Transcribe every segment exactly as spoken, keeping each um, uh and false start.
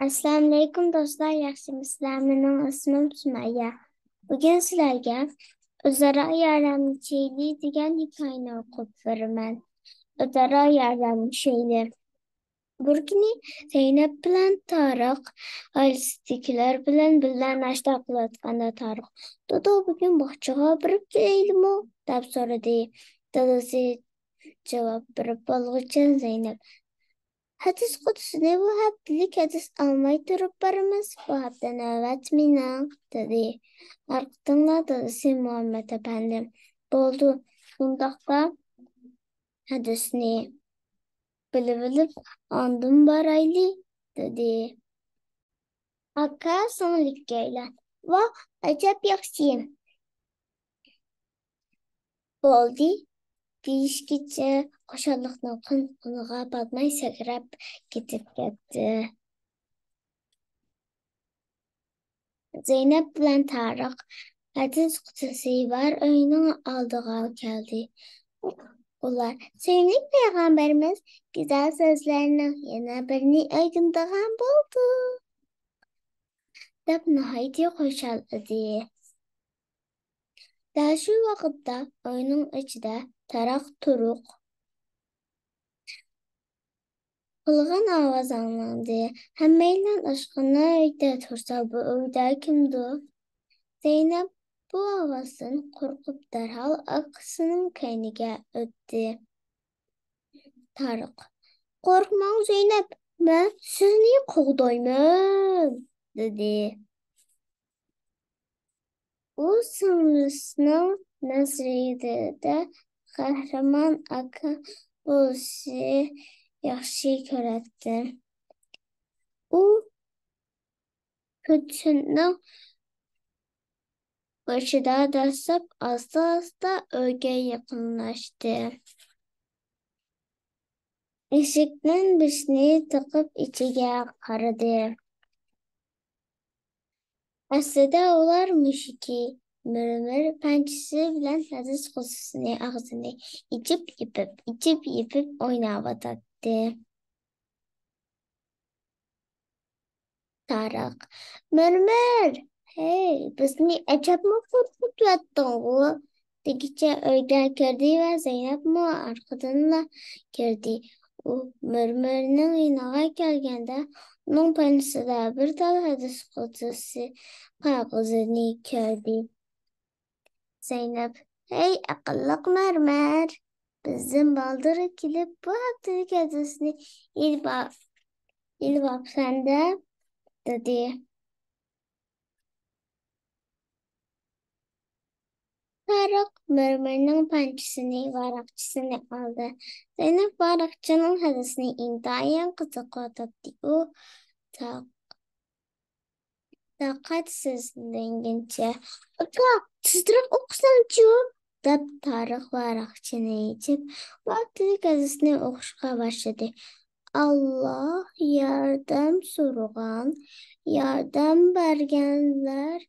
ئەسسالامۇئەلەيكۇم دوستلار، ياخشىمۇسىلەر؟ مېنىڭ ئىسمىم سۈمەييە. بۈگۈن سىلەرگە ئۆزئارا ياردەملىشەيلى دېگەن ھېكايىنى ئوقۇپ بېرىمەن. ئۆزئارا ياردەملىشەيلى. بىر كۈنى زەينەپ بىلەن تارىق ئائىلىسىدىكىلەر بىلەن بىللە ناشتا قىلىۋاتقاندا تارىق، «دادا، بۈگۈن باغچىغا بېرىپ كېلەيلىمۇ؟» دەپ سورىدى. دادىسى جاۋاب بېرىپ بولغۇچە زەينەپ، «ھەدىس قۇدسىنى بۇ ھەپتىلىك ھەدىس ئالماي تۇرۇپ بارىمىز، بۇ ھەپتە نۆۋەت مېنىڭ» دېدى. ئارقىدىنلا دادىسى مۇھەممەت ئەپەندى، «بولدى، ئۇنداقتا ھەدىسنى بىلىۋېلىپ ئاندىن بارايلى» دېدى. ئاكا سىڭلىككەيلەر، ۋاھ، ئەجەب ياخشى. بولدى دېيىشكىچە خۇشاللىقنىڭ قۇن-قۇنىغا پاتماي سەكرەپ كېتىپ كەتتى. زەينەپ بىلەن تارىق ھەدىس قۇدسىسى بار ئۆينىڭ ئالدىغا كەلدى. ئۇلار، «سۆيۈملۈك پەيغەمبىرىمىز گۈزەل سۆزلەرنىڭ يەنە بىرىنى ئۆگىنىدىغان بولدى» دەپ ناھايىتى خۇشال ئىدى. دەل شۇ ۋاقىتتا ئۆينىڭ ئىچىدە تاراق-تۇرۇق قىلغان ئاۋاز ئاڭلاندى. ھەممەيلەن ئاشخانا ئۆيدە تۇرسا، بۇ ئۆيدە كىمدۇ؟ زەينەپ بۇ ئاۋازدىن قورقۇپ دەرھال ئاكىسىنىڭ كەينىگە ئۆتتى. تارىق، «قورقماڭ زەينەپ، مەن سىزنى قوغدايمەن» دېدى. ئۇ سىڭلىسىنىڭ نەزىرىدە قەھرىمان ئاكا بولۇشنى ياخشى كۆرەتتى. ئۇ كوچىنىڭ بېشىدا دەسسەپ ئاستا-ئاستا ئۆيگە يېقىنلاشتى. ئىشىكنىڭ بېشىنى تېقىپ ئىچىگە قارىدى. ئەسلىدە ئۇلار مۈشۈكى مىرمىر پەنجىسى بىلەن ھەدىس قۇدسىسىنى ئاغزىنى ئېچىپ يېپىپ، ئېچىپ يېپىپ ئويناۋاتاتتى. تارىق، «مىرمىر، ھەي، بىزنى ئەجەبمۇ قورقۇتۇۋەتتىڭغۇ» دېگىچە ئۆيگە كىردى ۋە زەينەپمۇ ئارقىدىنلا كىردى. ئۇ مىرمىرنىڭ يېنىغا كەلگەندە، ئۇنىڭ پەنجىسىدە بىر تال ھەدىس قۇدسىسى قەغىزىنى كۆردى. زەينەپ، «ھەي، ئەقىللىق مەرمەر، بىزدىن بالدۇر كېلىپ، بۇ ھەپتىلىك ھەدىسنى ئېلىپ ئا-، ئېلىپ ئاپسەندە» دېدى. تارىق مىرمىرنىڭ پەنجىسىنى، ۋاراقچىسىنى ئالدى. زەينەپ ۋاراقچىنىڭ ھەدىسىنى ئىنتايىن قىزىقىۋاتاتتى. ئۇ تا-، تاقەتسىزلەنگىنىچە، «ئاكا، تېزرەك ئوقۇساڭچۇ؟» دەپ تارىق ۋاراقچىنى ئېچىپ، ۋاقتىدىكى ھەدىسنى ئوقۇشقا باشلىدى. «ئاللا ياردەم سورىغان، ياردەم بەرگەنلەر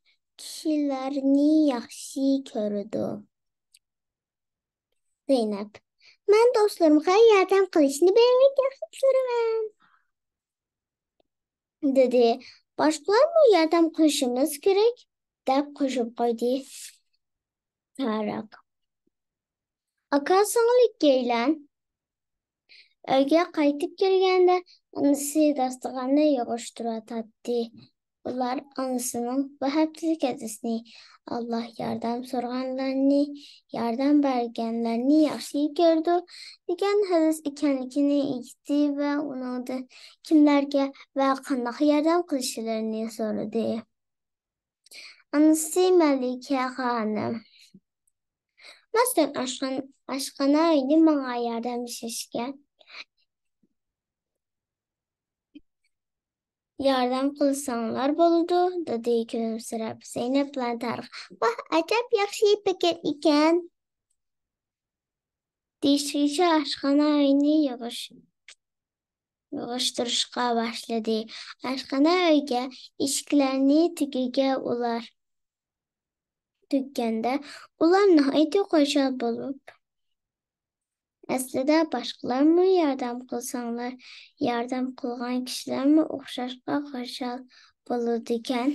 كىشىلەرنى ياخشى كۆرىدۇ.» زەينەپ، «مەن دوستلىرىمغا ياردەم قىلىشنى بەك ياخشى كۆرىمەن» دېدى. «باشقىلارمۇ ياردەم قىلىشىمىز كېرەك» دەپ قوشۇپ قويدى تارىق. ئاكا سىڭىل ئىككىيلەن ئۆيگە قايتىپ كەلگەندە، ئانىسى داستىخاننى يىغىشتۇرۇۋاتاتتى. ئۇلار ئانىسىنىڭ بۇ ھەپتىلىك ھەدىسىنى، «ئاللا ياردەم سورىغانلارنى، ياردەم بەرگەنلەرنى ياخشى كۆرىدۇ» دېگەن ھەدىس ئىكەنلىكىنى ئېيتتى ۋە ئۇنىڭدىن كىملەرگە ۋە قانداق ياردەم قىلىشلىرىنى سورىدى. ئانىسى مەلىكە خانىم، «مەسىلەن، ئاشخان-، ئاشخانا ئۆينى ماڭا ياردەملىشىشكە ياردەم قىلساڭلار بولىدۇ» دېدى كۈلۈمسىرەپ. زەينەپ بىلەن تارىق، «ۋاھ، ئەجەب ياخشى پىكىر ئىكەن» دېيىشكىچە ئاشخانا ئۆينى يىغىش-، يىغىشتۇرۇشقا باشلىدى. ئاشخانا ئۆيگە ئىشىكلەرنى تۈگىگە ئۇلار تۈگگەندە، ئۇلار ناھايىتى خۇشال بولۇپ، ئەسلىدە باشقىلارمۇ ياردەم قىلساڭلار، ياردەم قىلغان كىشىلەرمۇ ئوخشاشلا خۇشال بولىدىكەن.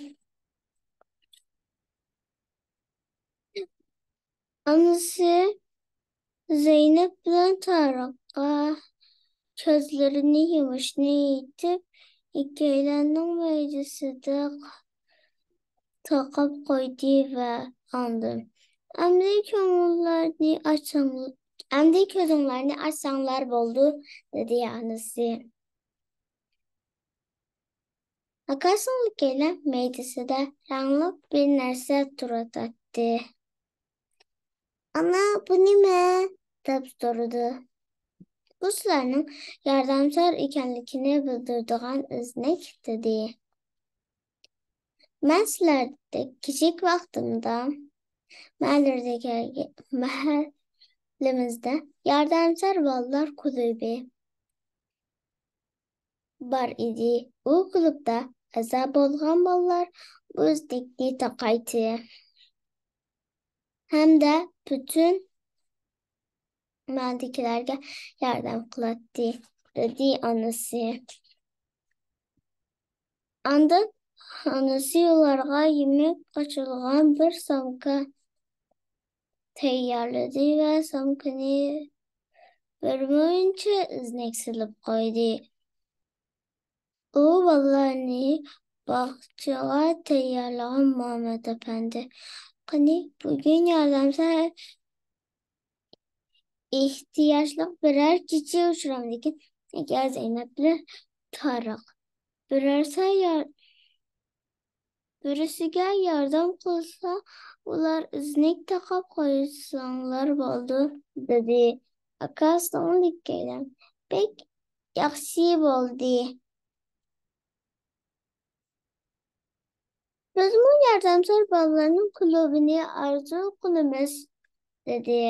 ئانىسى زەينەپ بىلەن تارىققا كۆزلىرىنى يۇمۇشنى ئېيتىپ، ئىككىيلەننىڭ مەيدىسىدە تاقاپ قويدى ۋە ئاندىن، «ئەمدى كۆڭۈللەرنى ئاچساڭ-، ئەمدى كۆزۈڭلارنى ئاچساڭلار بولدى» دېدى ئانىسى. ئاكا سىڭلىكەيلەن مەيدىسىدە رەڭلىك بىر نەرسە تۇرۇۋاتاتتى. «ئانا، بۇ نېمە؟» دەپ سورىدى. «بۇ سىلەرنىڭ ياردەمچان ئىكەنلىكىنى بىلدۈرىدىغان ئىزنەك» دېدى. «مەن سىلەردەك كىچىك ۋاقتىمدا مەھەللىدىكى، مەھەللىمىزدە ياردەمچان بالىلار كۇلۇبى بار ئىدى. ئۇ كۇلۇبتا ئەزا بولغان بالىلار بۇ ئىزنەكنى تاقايتتى ھەمدە پۈتۈن مەھەللىدىكىلەرگە ياردەم قىلاتتى» دېدى ئانىسى. ئاندىن ئانىسى ئۇلارغا يېمەك قاچىلىغان بىر سومكا تەييارلىدى ۋە سومكىنى بىر مۇنچە ئىزنەك سېلىپ قويدى. ئۇ بالىلارنى باغچىغا تەييارلىغان مۇھەممەت ئەپەندى، «قېنى، بۈگۈن ياردەمچان ئېھتىياجلىق بىرەر كىشى ئۇچرامدىكىن؟» ئەگەر زەينەپ بىلەن تارىق بىرەرسى يار-، بىرسىگە ياردەم قىلسا، ئۇلار ئىزنەك تاقاپ قويساڭلار بولدى، دېدى. ئاكا سىڭلىكەيلەن بەك ياخشى بولدى. بىزمۇ ياردەمچان بالىلارنىڭ كۇلۇبىنى ئارزۇ قىلىمىز، دېدى.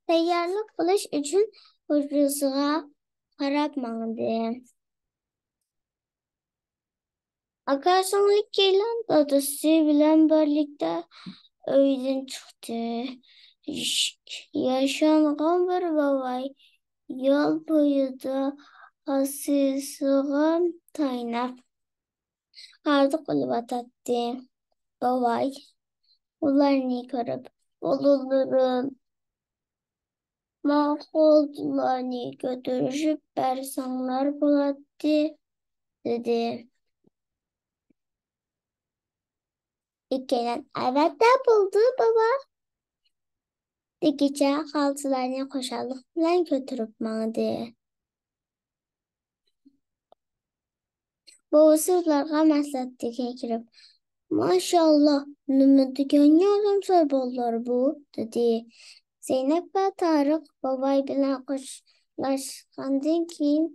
تەييارلىق قىلىش ئۈچۈن ھۇجرىسىغا قاراپ ماڭدى. ئاكا سىڭلىكەيلەن دادىسى بىلەن بىرلىكتە ئۆيدىن چىقتى. ياش-، ياشانغان بىر بوۋاي يول بويىدا ھاسىسىغا تايىنىپ ھاردۇق ئېلىۋاتاتتى. بوۋاي ئۇلارنى كۆرۈپ، «بالىلىرىم، ماقۇل، بۇلارنى كۆتۈرۈشۈپ بەرسەڭلار بولاتتى» دېدى. ئىككىيلەن، «ئەلۋەتتە بولىدۇ، بوۋا» دېگىچە خالتىلارنى خۇشاللىق بىلەن كۆتۈرۈپ ماڭدى. بوۋىسى ئۇلارغا مەسلىھەتكە كىرىپ، «ماشائاللا، نېمە دېگەن ياردەمچان بالىلار بۇ؟» دېدى. زەينەپ ۋە تارىق بوۋاي بىلەن خوشلاشقاندىن كېيىن،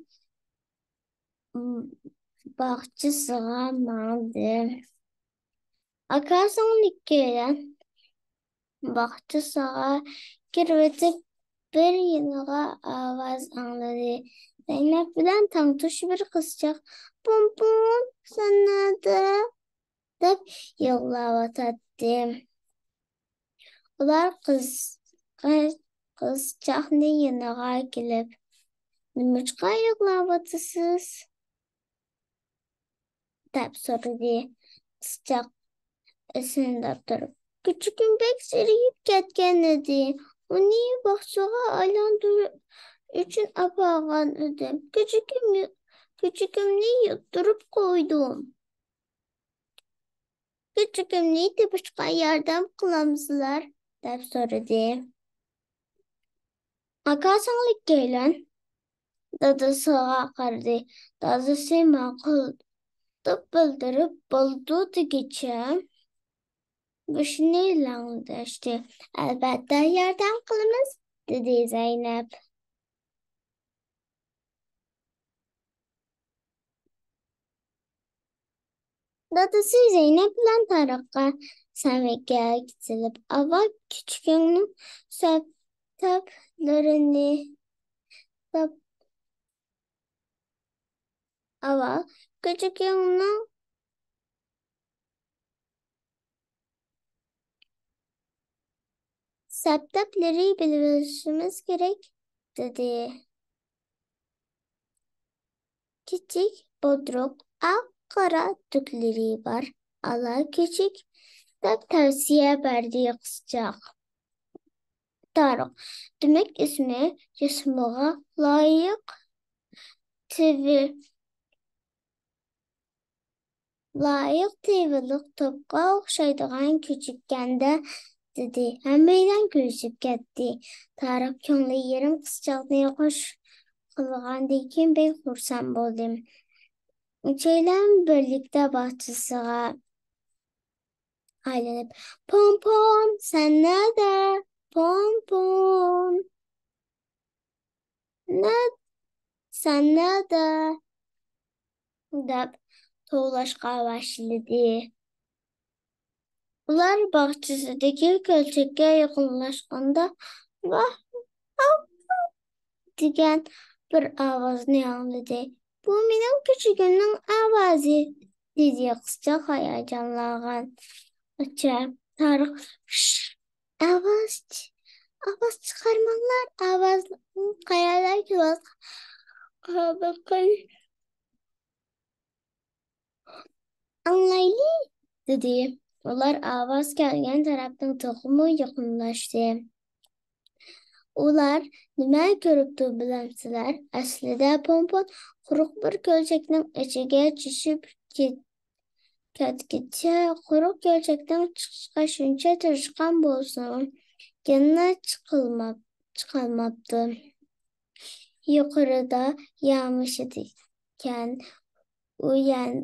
باغچىسىغا ماڭدى. ئاكا سىڭلىكەيلەن باغچىسىغا كىرىۋېتىپ، بىر يېنىغا ئاۋاز ئاڭلىدى. زەينەپ بىلەن تەڭتۇش بىر قىزچاق، «پۇم-پۇم، سەن نەدە؟» دەپ يىغلاۋاتاتتى. ئۇلار قىز-، قىز-، قىزچاقنى يېنىغا كېلىپ، «نېمىشقا يىغلاۋاتىسىز؟» دەپ سورىدى. قىزچاق ئېسىندە تۇرۇپ، «كۈچۈكۈم بەك زېرىكىپ كەتكەن ئىدى. ئۇنى باغچىغا ئايلاندۇرۇش ئۈچۈن ئاپارغان ئىدىم. كۈچۈكۈم، كۈچۈكۈمنى يۇتتۇرۇپ قويدۇم. كۈچۈكۈمنى تېپىشقا ياردەم قىلامسىلەر؟» دەپ سورىدى. ئاكا سىڭلىكەيلەن دادىسىغا قارىدى. دادىسى ماقۇل دەپ بىلدۈرۈپ، «بولىدۇ» دېگىچە بېشىنى لەڭدەشتى. «ئەلۋەتتە ياردەم قىلىمىز» دېدى زەينەپ. دادىسى زەينەپ بىلەن تارىققا سەمىكە كېسىلىپ، ئاۋۋال كۈچۈكۈمنىڭ سۆپ-، سۆپلىرىنى سۆپ-، ئاۋۋال كۈچۈكۈمنىڭ، سەپتەپلىرى بىلىۋېلىشىمىز كېرەك، دېدى. كىچىك، بودۇرۇق، ئاق-قارا تۈكلىرى بار ئالا كۈچۈك، دەپ تەۋسىيە بەردى قىزچاق. تارىق، دېمەك، ئىسمى جىسمىغا لايىق تىۋى-، لايىق تىۋىلىق توپقا ئوخشايدىغان كۈچۈككەندە، دېدى. ھەممەيلەن كۈلۈشۈپ كەتتى. تارىق كۆڭلى يېرىم قىزچاقنى خوش قىلغاندىن كېيىن بەك خۇرسەن بولدى. ئۈچەيلەن بىرلىكتە باغچىسىغا ئايلىنىپ، «پوم-پوم، سەن نەدە؟ پوم-پوم! نە-، سەن نەدە؟» دەپ توۋلاشقا باشلىدى. ئۇلار باغچىسىدىكى كۆلچەككە يېقىنلاشقاندا، «ۋاھ، ۋاھ، ۋاھ» دېگەن بىر ئاۋازنى ئاڭلىدى. «بۇ مېنىڭ كۈچۈكۈمنىڭ ئاۋازى»، دېدى قىزچاق ھاياجانلانغانچە. تارىق، «شش، ئاۋاز چ-، ئاۋاز چىقارماڭلار، ئاۋازنى قەيەردە كېلىۋاتقان قاراپ بېقىڭ، ئاڭلايلى» دېدى. ئۇلار ئاۋاز كەلگەن تەرەپنىڭ تېخىمۇ يېقىنلاشتى. ئۇلار نېمە كۆرۈپتۇ بىلەمسىلەر؟ ئەسلىدە پومپون قۇرۇق بىر كۆلچەكنىڭ ئىچىگە چۈشۈپ كېت-، كەتكىچە، قۇرۇق كۆلچەكتىن چىقىشقا شۇنچە تىرىشقان بولسىمۇ، يەنە چىقالماپ-، چىقالماپتۇ. يۇقىرىدا يامىشىدىكەن. ئۇ يەن-،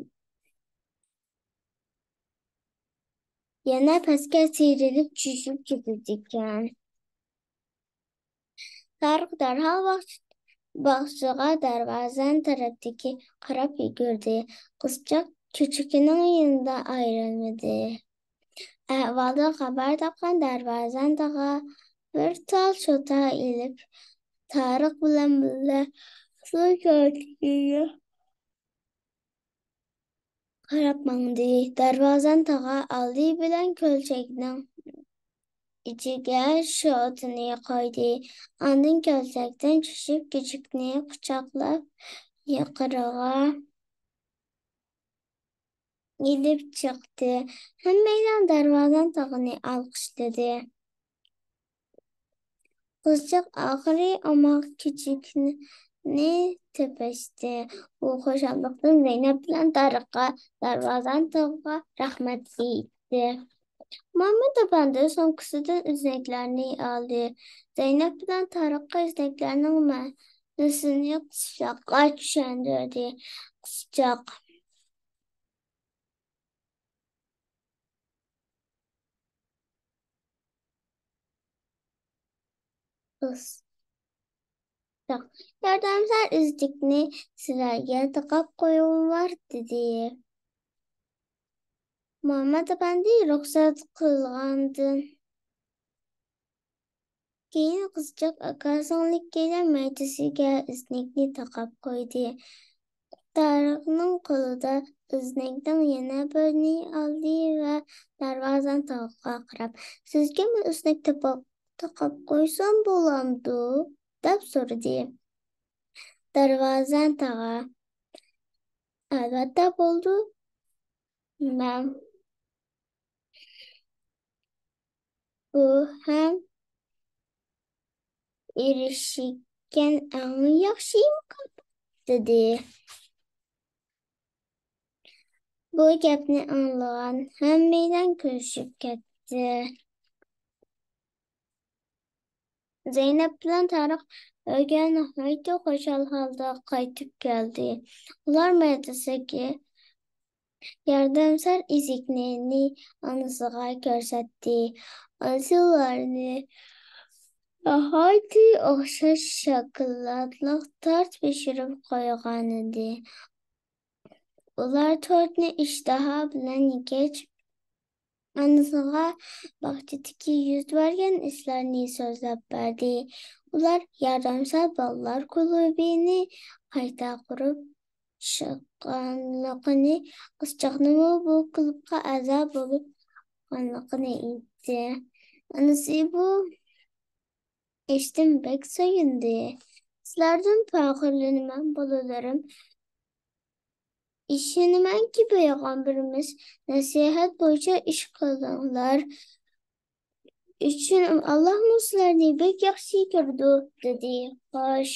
يەنە پەسكە سىيرىلىپ چۈشۈپ كېتىدىكەن. تارىق دەرھال باغ-، باغچىغا دەرۋازەن تەرەپتىكى قاراپ يۈگۈردى. قىزچاق كۈچۈكىنىڭ يېنىدا ئايرىلمىدى. ئەھۋالدىن خەۋەر تاپقان دەرۋازەن تاغا بىر تال چوتا ئېلىپ، تارىق بىلەن بىللە سۇ كۆلچىكىگە قاراپ ماڭدى. دەرۋازەن تاغا ئالدى بىلەن كۆلچەكنىڭ ئىچىگە شوتىنى قويدى. ئاندىن كۆلچەكتىن چۈشۈپ، كۈچۈكنى قۇچاقلاپ، يۇقىرىغا ئېلىپ چىقتى. ھەممەيلەن دەرۋازەن تاغىنى ئالقىشلىدى. قىزچاق ئاخىرى ئوماق كۈچۈكنى تېپىشتى. ئۇ خۇشاللىقتىن زەينەپ بىلەن تارىققا، دەرۋازەن تاغىغا رەھمەت ئېيتتى. مامۇت ئەپەندى سومكىسىدىن ئۆزنەكلەرنى ئالدى. زەينەپ بىلەن تارىققا ئۆزنەكلەرنىڭ مەنىسىنى قىزچاققا چۈشەندۈردى. قىزچاق قىز. ياردەمسەن ئۆزنەكنى سىلەرگە تاقاپ قويغۇم بار، دېدى. مامۇت ئەپەندى رۇخسەت قىلغاندىن كېيىن قىزچاق ئاكا-سىڭىللىككە مەيدىسىگە ئۆزنەكنى تاقاپ قويدى. تارىقنىڭ قولىدا ئۆزنەكنىڭ يەنە بىرىنى ئالدى ۋە دەرۋازەن تاغىغا قاراپ، «سىزگىمۇ ئۆزنەك تاقاپ، تاقاپ قويسام بولامدۇ؟» دەپ سورىدى. دەرۋازەن تاغا، «ئەلۋەتتە بولىدۇ. مەن بۇ ھەم ئېرىشكەن ئەڭ ياخشى ئىمكان» دېدى. بۇ گەپنى ئاڭلىغان ھەممەيلەن كۈلۈشۈپ كەتتى. زەينەپ بىلەن تارىق ئۆيگە ناھايىتى خۇشال ھالدا قايتىپ كەلدى. ئۇلار مەيدىسىدىكى ياردەمسەن ئېزىكنى ئانىسىغا كۆرسەتتى. ئانىسى ئۇلارنى ناھايىتى ئوخشاش شاكىلاتلىق تارت پىشۇرۇپ قويغانىدى. ئۇلار تورتنى ئىشتىها بىلەن يېگەچ، ئانىسىغا باغچىدىكى يۈز بەرگەن ئىشلارنى سۆزلەپ بەردى. ئۇلار ياردەمسەن بالىلار كۇلۇبىنى قايتا قۇرۇپ چىققانلىقىنى، قىزچاقنىمۇ بۇ كۇلۇبقا ئەزا بولۇپ قالغانلىقىنى ئېيتتى. ئانىسى بۇ ئېشىتىپ بەك سۆيۈندى. سىلەردىن پەخىرلىنىمەن، بالىلىرىم. ئىشىنىمەنكى، پەيغەمبىرىمىز نەسىھەت بويىچە ئىش قىلىڭلار ئۈچۈن ئاللاھمۇ سىلەرنى بەك ياخشى كۆرىدۇ، دېدى. خوش،